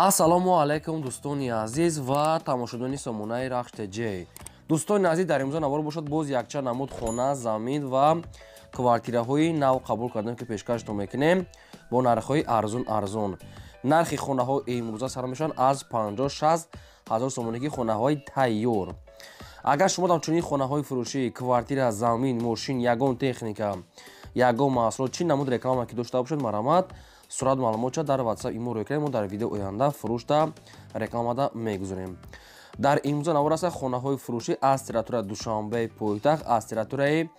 Ассалому алайкум дӯстони азиз ва тамошобинони сомонаи Рахш ТЖ. Дӯстони азиз, дар имрӯза навор бошад боз якчанд намуд хона, замин ва квартираҳои нав қабул кардем, ки пешкаштон мекунем бо нархҳои арзун арзун. Нархи хонаҳо имрӯза сар мешаванд аз 50-60 ҳазор сомонӣ, ки хонаҳои тайёр. Агар шумо дар чунин хонаҳои фурӯшӣ, квартира, замин, мошин, ягон техника, ягон маҳсулот, чӣ намуд реклама ки дошта бошед, марҳамат, сурат маълумотча дар WhatsApp имо рӯй кунед, мо дар видео оянда фурӯшда рекламада мегузорем. Дар имрӯза навор аст хонаҳои фурӯшӣ аз территорияи Душанбе пойтахт, аз территорияи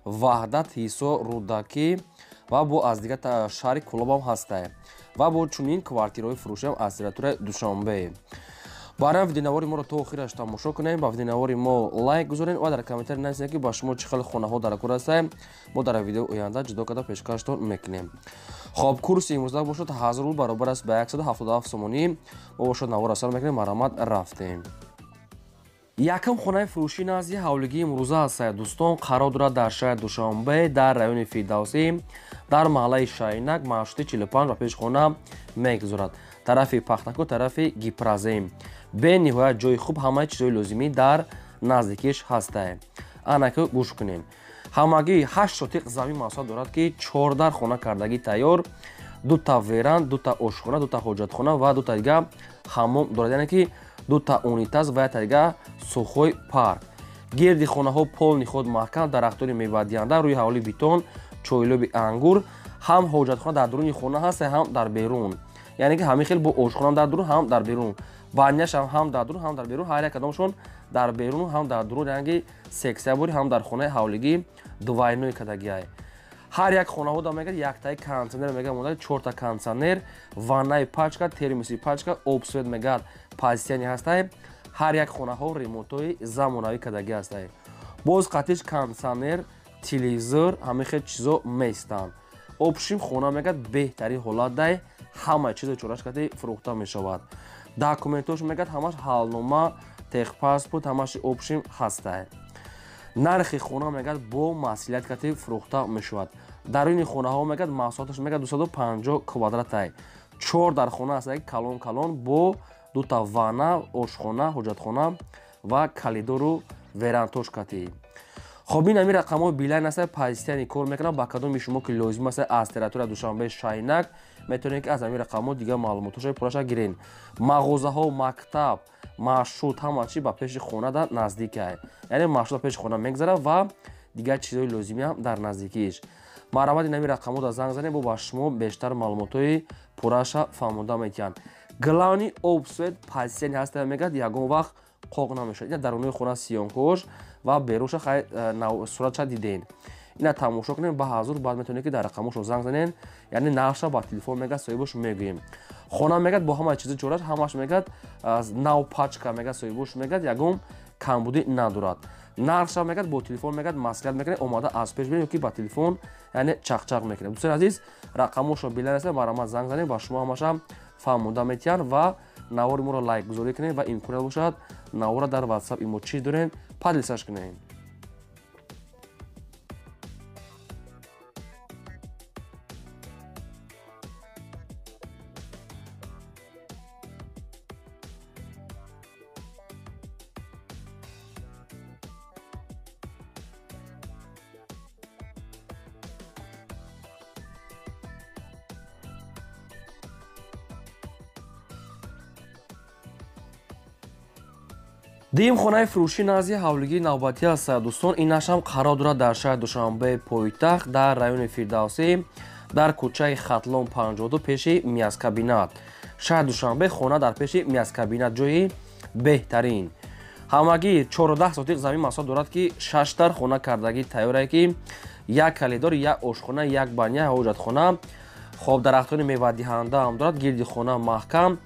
Ваҳдат, Ҳисор, Рӯдакӣ ва бо аз дигар шаҳри Кӯлоб ҳам ҳастае. Ва бо чунин квартираҳои фурӯшиам аз территорияи Душанбе. Барам видеонавори моро то охираш тамошо кунем, ба видеонавори мо лайк гузорем ва дар комментарий нависем, ки ба шумо чӣ хел хонаҳо дар кор ҳастанд. Мо дар видео оянда ҷудо карда пешкаштон мекунем. Хоб, курси имрӯза бошад 1000 рубл баробар аст ба 177 сомонӣ. Мо бошад навор асар мекунем, марҳамат, рафтем. Якум хонаи фурӯшӣ назди ҳавлигии имрӯза аст, дӯстон, қарор дорад дар шаҳри Душанбе, дар райони Фирдавсӣ, дар маҳаллаи Шайнак, маршрути 45 ба пеши хона мегузорад. Тарафи Пахтаку, тарафи Гипразем. Бениҳоят ҷои хуб, ҳамаи чизҳои лозимӣ дар наздикиш ҳастае. Анаки гӯш кунем. Ҳамагӣ 8 сотиқ замин масоҳат дорад, ки 14 хона кардагӣ тайёр, дута веранд, дута ошхона, дута ҳоҷатхона ва дута дига ҳаммом дорад, яъне ки дута унитаз ва якта дига сухой парк. Гирди хонаҳо полни худ маҳкам, дарахтони мевадиҳанда, рӯи ҳавлии бетон, чойлоби ангур, ҳам ҳоҷатхона дар дуруни хона ҳаст, ҳам дар берун. Яъне ки ҳамин хел бо ошхона дар дурун, ҳам дар берун. Баняш ҳам дар дурун, ҳам дар берун, ҳар як кадомшон дар берун, ҳам дар дурун, яъне ки сексия бури ҳам дар хонаи ҳавлигӣ двойной кадагиай. Ҳар як хонаҳо да мегӯяд яктаи кондиционер мегӯяд, монда чорта кондиционер, ваннаи пачка, термоси пачка, об свет мегӯяд пастияни ҳастай. Ҳар як хонаҳо ремонтҳои замонавӣ кадагӣ ҳастай. Боз қатиш кондиционер, телевизор, ҳамин хел чизо местанд. Общим хона мегӯяд беҳтарин ҳолат дай, ҳама чизо чораш кати фурӯхта мешавад. Документош мегӯяд ҳамаш ҳалнома, техпаспорт, ҳамаш общим ҳастай. Нархи хона мегӯяд бо масъулият кати фурӯхта мешавад. Даруни хонаҳо мегӯяд масоҳаташ мегӯяд 250 квадратай. 4 дар хона аст, калон калон бо дута ванна, ошхона, ҳоҷатхона ва калидору верандтош кати. Хоб, ин ҳамин рақамҳои билайн аст, пазистияни кор мекунам. Ба кадоми шумо ки лозим аст аз территорияи Душанбе Шайнак, метавонед ки аз ҳамин рақамҳо дигар маълумотҳои пурраша гирен. Мағозаҳо, мактаб, маршрут, ҳама чи ба пеши хона дар наздикай. Яъне маршрут ба пеши хона мегузарад ва дигар чизҳои лозимӣ ҳам дар наздикиш. Марҳамат, ин ҳамин рақамҳо дар занг занед, бо ба шумо бештар маълумотҳои пурраша фаҳмонда метиҳанд. Главни об свет пазистияни ҳаста, мегӯяд ягон вақт қоқ намешавад. Ина дарунои хона съёмкош ва берунша хай суратша диден. Ина тамошо кунем ба ҳазур, баъд метавонед ки дар рақамҳошон занг занед, яъне нархша ба телефон мегӯяд соҳибош мегӯем. Хона мегӯяд бо ҳамаи чизи чораш, ҳамаш мегӯяд нав пачка, мегӯяд соҳибош мегӯяд ягон камбудӣ надорад. Нархша мегӯяд бо телефон мегӯяд маслиҳат мекунед, омада аз пеш бинед ё ки ба телефон яъне чақчақ мекунед. Дӯстони азиз, рақамҳошро билайн аст, марҳамат занг занед, ба шумо ҳамаша фаҳмонда метиҳанд ва навори моро лайк гузорӣ кунед ва имконият бошад навора дар WhatsApp имо чӣ дорем поделисаш кунед. Дуюм хонаи фурӯшӣ назди ҳавлигии навбатӣ аст, дӯстон. Инашам қарор дорад дар шаҳри Душанбе пойтахт, дар райони Фирдавсӣ, дар кӯчаи Хатлон 52 пеши Миаскабинат. Шаҳри Душанбе, хона дар пеши Миаскабинат, ҷои беҳтарин. Ҳамагӣ 14 сотиқ замин масоҳат дорад, ки 6 дар хона кардагӣ тайёрае, ки як калидор, як ошхона, як баня, ҳоҷатхона, хоб, дарахтони мевадиҳанда ҳам дорад, гирди хона маҳкам,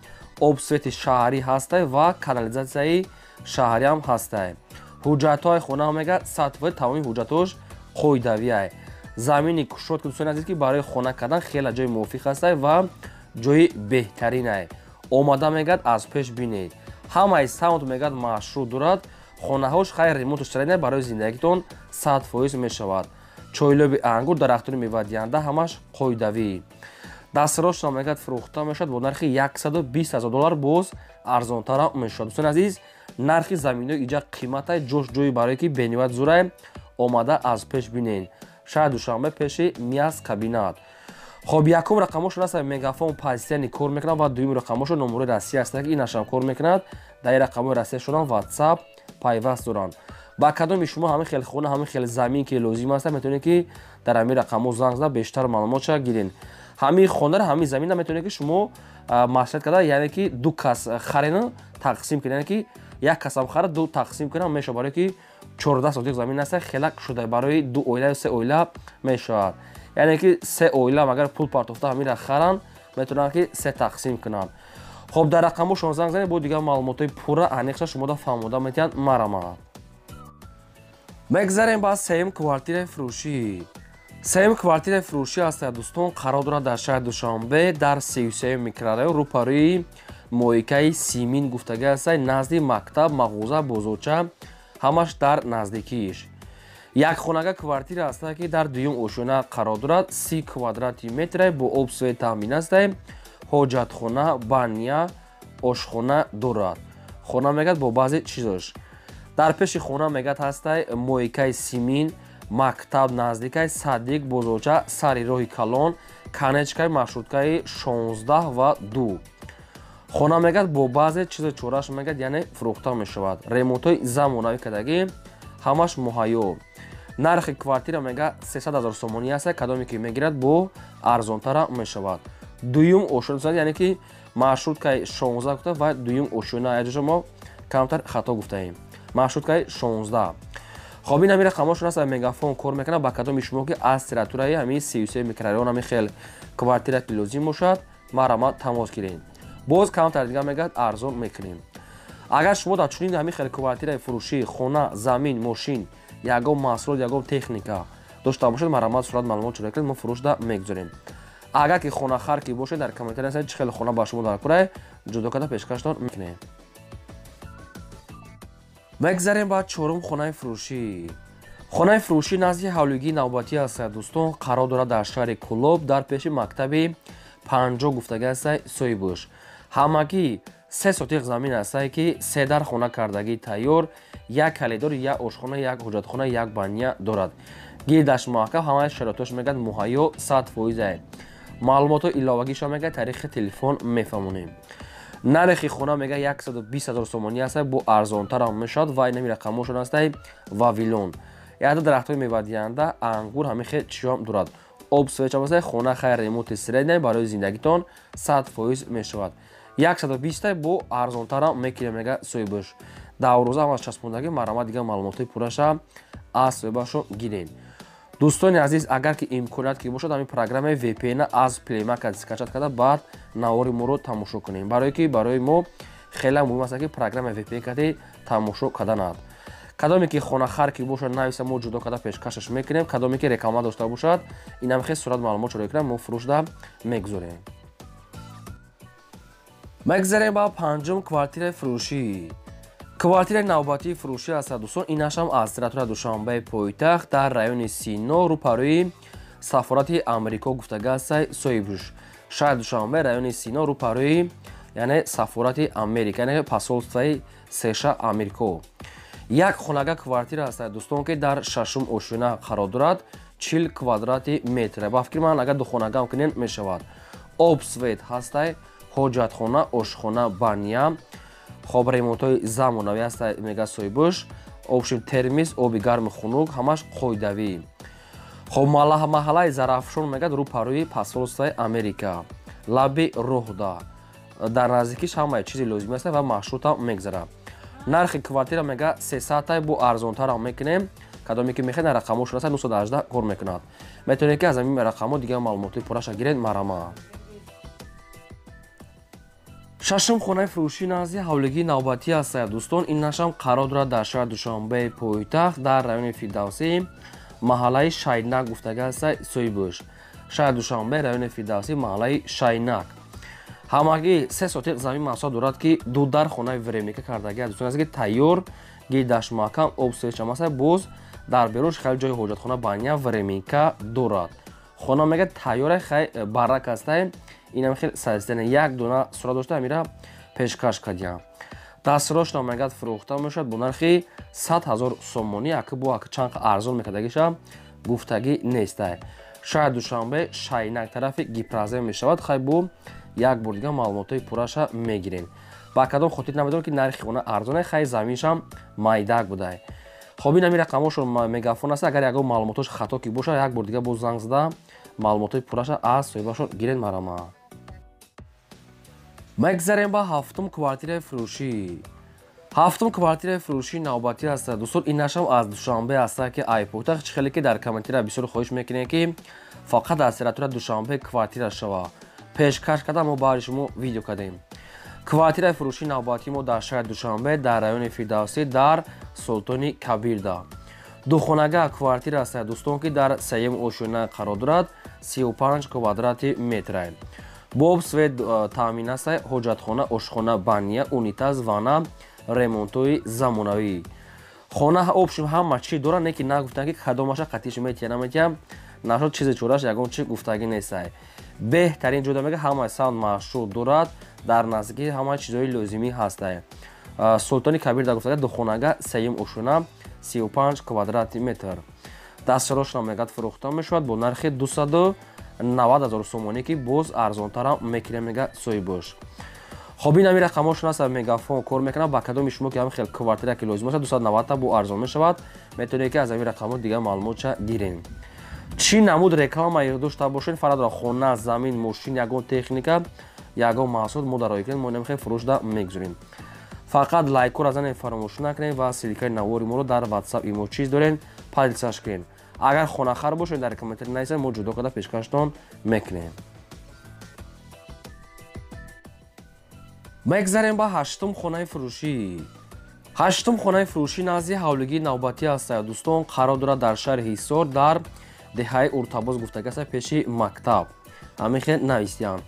об свети шаҳрӣ ҳастай ва канализатсияи шаҳрӣ ҳам ҳастай. Ҳуҷҷатҳои хона мегӯяд 100% тамоми ҳуҷҷатҳош қоидавиай. Замини кушод, ки дӯстони азиз, ки барои хона кардан хеле ҷои мувофиқ ҳастай ва ҷои беҳтаринай. Омада мегӯяд аз пеш бинед. Ҳамаи самт мегӯяд маршрут дорад, хонаҳош хайр ремонту шарайна барои зиндагитон 100% мешавад. Чойлоби ангур, дарахтони мевадиҳанда ҳамаш қоидавӣ. Дастрочно мегӯяд фурӯхта мешавад бо нархи 120 000 доллар, боз арзонтара мешавад. Дӯстони азиз, нархи заминҳои иҷа қиматай, ҷош ҷои барое ки бениҳоят зурай, омада аз пеш бинед. Шаҳри Душанбе, пеши Миас кабинат. Хоб, якум рақамошон аст, Мегафон пазисияни кор мекунад ва дуюм рақамошон номерои Россия аст, ки инашам кор мекунад. Дар ин рақамҳои Россияшонам WhatsApp пайваст доранд. Ба кадоми шумо ҳамин хел хона, ҳамин хел замин ки лозим аст, метавонед ки дар ҳамин рақамҳо занг зада бештар маълумотша гирен. Ҳамин хонара, ҳамин замина метавонед ки шумо маслиҳат карда, яъне ки ду кас харена тақсим кунед, яъне ки як касам хара, ду тақсим кунам мешавад, барое ки 14 сотиқ замин аст, хелак шуда барои ду оила ё се оила мешавад. Яъне ки се оила агар пул партофта ҳаминра харанд, метавонанд ки се тақсим кунанд. Хоб, дар рақамҳошон занг занед, бо дигар маълумотҳои пурра аниқша шумода фаҳмода метиҳанд. Марамад. Мегзарем ба сеюм квартираи фурӯшӣ. Сеюм квартираи фурӯшӣ аст, дӯстон, қарор дорад дар шаҳри Душанбе, дар 33 микрорайон, рӯпарӯи моикаи Симин гуфтагӣ аст, назди мактаб, мағоза, бозорча, ҳамаш дар наздикиш. Як хонага квартира аст, ки дар дуюм ошёна қарор дорад, 30 квадрати метре, бо об свет таъмин аст, ҳоҷатхона, баня, ошхона дорад. Хона мегӯяд бо баъзе чизош. Дар пеши хона мегӯяд ҳастай моикаи Симин, мактаб наздикай, садик, бозорча, сари роҳи калон, конечкаи маршруткаи 16 ва 2. Хона мегӯяд бо баъзе чизи чораш мегӯяд, яъне фурӯхта мешавад. Ремонтҳои замонавӣ кардагӣ, ҳамаш муҳайё. Нархи квартира мегӯяд 300 000 сомонӣ аст, кадоме ки мегирад бо арзонтара мешавад. Дуюм ошёна, яъне ки маршруткаи 16 гуфта ва дуюм ошёна, яҷоша мо камтар хато гуфтаем. Маршруткаи 16. Хоб, ин ҳамин рақамҳошон аст, Мегафон кор мекунад. Ба кадоми шумо ки аз территорияи ҳамин 33 микрорайон ҳамин хел квартира ки лозим бошад, марҳамат тамос гиред. Боз камтар дигар мегӯяд арзон мекунем. Агар шумо дар чунин ҳамин хел квартираи фурӯшӣ, хона, замин, мошин, ягон маҳсулот, ягон техника дошта бошед, марҳамат сурат маълумот чора кунед, мо фурӯшда мегузорем. Агар ки хонахар ки бошед, дар комментария чӣ хел хона ба шумо даркорае, ҷудо карда пешкаштон мекунем. Мегзарем ба чорум хонаи фурӯшӣ. Хонаи фурӯшӣ назди ҳавлигии навбатӣ аст, дӯстон, қарор дорад дар шаҳри Кӯлоб, дар пеши мактаби 50 гуфтагӣ аст, соҳибуш. Ҳамагӣ 3 сотиқ замин аст, ки се дар хона кардагӣ тайёр, як калидор, як ошхона, як ҳоҷатхона, як баня дорад. Гирдаш маҳкам, ҳамаи шароитош мегӯяд муҳайё 100%. Маълумотҳо иловагиша мегӯяд тариқи телефон мефаҳмонем. Нархи хона мегӯяд 120 000 сомонӣ аст, бо арзонтарам мешавад ва инами рақамҳошон аст Вавилон. Яъне дарахтҳои мевадиҳанда, ангур, ҳамин хел чизҳоам дорад. Об свеча аст, хона хайр ремонти средняй барои зиндагитон 100% мешавад. 120 бо арзонтарам мекунем, мегӯяд соҳибаш. Даврӯза ҳам аз часпондагӣ, марҳамат дигар маълумотҳои пурраша аз соҳибашон гирем. Дӯстони азиз, агар ки имконият ки бошад, ҳамин программаи VPN аз Play Market скачать карда, баъд навори моро тамошо кунем. Барое ки барои мо хеле муҳим аст, ки программаи VPN карди тамошо карданад. Кадоме ки хонахар ки бошад, нависа, мо ҷудо карда пешкашаш мекунем. Кадоме ки реклама дошта бошад, инам хел сурат маълумот чора кунем, мо фурӯшда мегузорем. Мегзарем ба панҷум квартираи фурӯшӣ. Квартираи навбатии фурӯшӣ аст, дӯстон, инашам аз территорияи Душанбеи пойтахт, дар райони Сино, рӯпарӯи сафорати Амрико гуфтагӣ аст, соҳибуш. Шаҳри Душанбе, райони Сино, рӯпарӯи яъне сафорати Америка, яъне посольствои США Амрико. Як хонага квартира аст, дӯстон, ки дар шашум ошёна қарор дорад, 40 квадрати метр. Ба фикри ман, агар ду хонагам кунем мешавад. Об свет ҳастай, ҳоҷатхона, ошхона, баня. Хоб, ремонтҳои замонавӣ аст, мегӯяд соҳибуш. Общем термис, оби гарми хунук, ҳамаш қоидавӣ. Хоб, маҳаллаи Зарафшон мегӯяд, рӯпарӯи посольствои Америка, лаби роҳда. Дар наздикиш ҳамаи чизи лозим аст ва маршрутам мегзарад. Нархи квартира мегӯяд 300, бо арзонтарам мекунем. Кадоме ки мехоҳед, рақамҳошон аст, 918 кор мекунад. Метавонед ки аз ҳамин рақамҳо дигар маълумотҳои пурраша гиред, марҳамат. Шашум хонаи фурӯшӣ назди ҳавлигии навбатӣ аст, дӯстон, ин нашам қарор дорад дар шаҳри Душанбеи пойтахт, дар райони Фирдавсӣ, маҳаллаи Шайнак гуфтагӣ аст, соҳибуш. Шаҳри Душанбе, райони Фирдавсӣ, маҳаллаи Шайнак. Ҳамагӣ 3 сотиқ замин масоҳат дорад, ки ду дар хонаи временка кардагӣ аст, дӯстон азиз, ки тайёр, гирдаш маҳкам, об свеча аст, боз дар берунш хеле ҷои ҳоҷатхона, баня, временка дорад. Хона мегӯяд тайёра, хай барак ҳастай. Инам хел сазидана як дона сурат дошта амира пешкаш кардиям. Дастрош намегад фурӯхта мешавад бо нархи 100 000 сомонӣ, аки бо аки чанд арзон мекардагиша гуфтагӣ нестай. Шаҳри Душанбе Шайнак тарафи Гипразем мешавад. Хай бо як бор дига маълумотҳои пурраша мегирем. Ба кадом хотир намедонам ки нархи хона арзоне, хай заминшам майдак будай. Хоб ин ами рақамошон мегафон аст. Агар ягон маълумотош хато ки бошад, як бор дига боз занг зада маълумотҳои пурраша аз соҳибашон гирен марама. Мегзарем ба ҳафтум квартираи фурӯшӣ. Ҳафтум квартираи фурӯшӣ навбатӣ аст. Дӯстон, инашам аз Душанбе аст, ки ай пойтахт чӣ хеле ки дар комментария бисёр хоҳиш мекунем, ки фақат аз территория Душанбе квартира шава. Пешкаш карда мо баъди шумо видео кардем. Квартираи фурӯшии навбатии мо дар шаҳри Душанбе, дар райони Фирдавсӣ, дар Султони Кабирда. Духонага квартира аст, дӯстон, ки дар сеюм ошёна қарор дорад, 35 квадрати метра. Боб свет таъмин аст, ҳоҷатхона, ошхона, баня, унитаз, ванна, ремонтҳои замонавӣ. Хона общем ҳама чӣ дорад, не ки нагуфтанд ки кадомаша қатиш метия наметия, нашод чизе чораш ягон чи гуфтагӣ нестай. Беҳтарин ҷода мега ҳамаи саунд машҳур дорад, дар наздикӣ ҳамаи чизҳои лозимӣ ҳастай. Султони Кабир да гуфтага духонага сеюм ошёна 35 квадрати метр. Дастрош мегад фурӯхта мешавад бо нархи 290 000 сомонӣ, ки боз арзонтарам мекунем мега соҳибош. Хоб ин ами рақамошон аст, мегафон кор мекунад. Ба кадоми шумо ки ҳам хел квартира ки лозим бошад, 290 та бо арзон мешавад. Метавонед ки аз ами рақамҳо дигар маълумотша гирем. Чӣ намуд реклама дошта бошед, фарқ хона, замин, мошин, ягон техника, ягон маҳсулот мо дар роҳӣ кунем, мо намехоҳем фурӯшда мегузорем. Фақат лайкҳоро занед фаромӯш накунед ва ссылкаи навори моро дар WhatsApp имо чиз дорем, поделиться кунед. Агар хонахар бошед, дар комментарий нависед, мо ҷудо карда пешкаштон мекунем. Мегзарем ба ҳаштум хонаи фурӯшӣ. Ҳаштум хонаи фурӯшӣ назди ҳавлигии навбатӣ аст, дӯстон, қарор дорад дар шаҳри Ҳисор, дар деҳаи Уртабоз гуфтага аст, пеши мактаб. Ҳамин хел навистиям.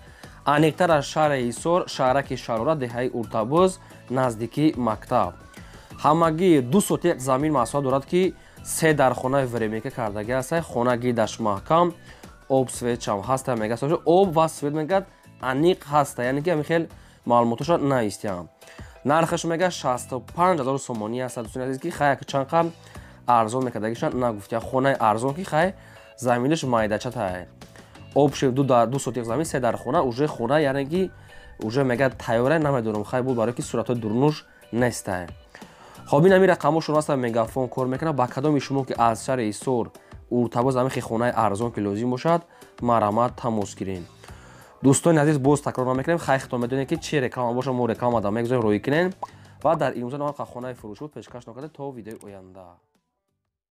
Аниқтар аз шаҳри Ҳисор, шаҳраки Шарора, деҳаи Уртабоз, наздикии мактаб. Ҳамагӣ 2 сотиқ замин масоҳат дорад, ки 3 дар хонаи временка кардаги аст. Хона гидаш маҳкам, об светчам ҳаста, мега об ва свет мегад аниқ ҳаста, яъне ки ҳамин хел маълумотошо навистиям. Нархаш мега 65 000 сомонӣ аст, дӯстони азиз, ки хай чанд қам арзон мекардагиша нагуфтия. Хонаи арзон ки хай заминаш майдачатай. Об шев 2 сотиқ замин, 3 дар хона, уже хона, яъне ки уже мега тайёра, намедонам хай буд, барои ки суратҳои дурнуш нестай. Хоб ин ами рақамошон аст, мегафон кор мекунад. Ба кадоми шумо ки аз шаҳри Ҳисор Уртабоз ами хонаи арзон ки лозим бошад, марҳамат тамос гирем. Дӯстони азиз, боз такрор намекунем, хай хитон медонед ки чӣ реклама бошад, мо реклама да мегузорем, роҳӣ кунем. Ва дар имрӯза хонаи фурӯшӣ буд пешкаш накарда то видеои оянда.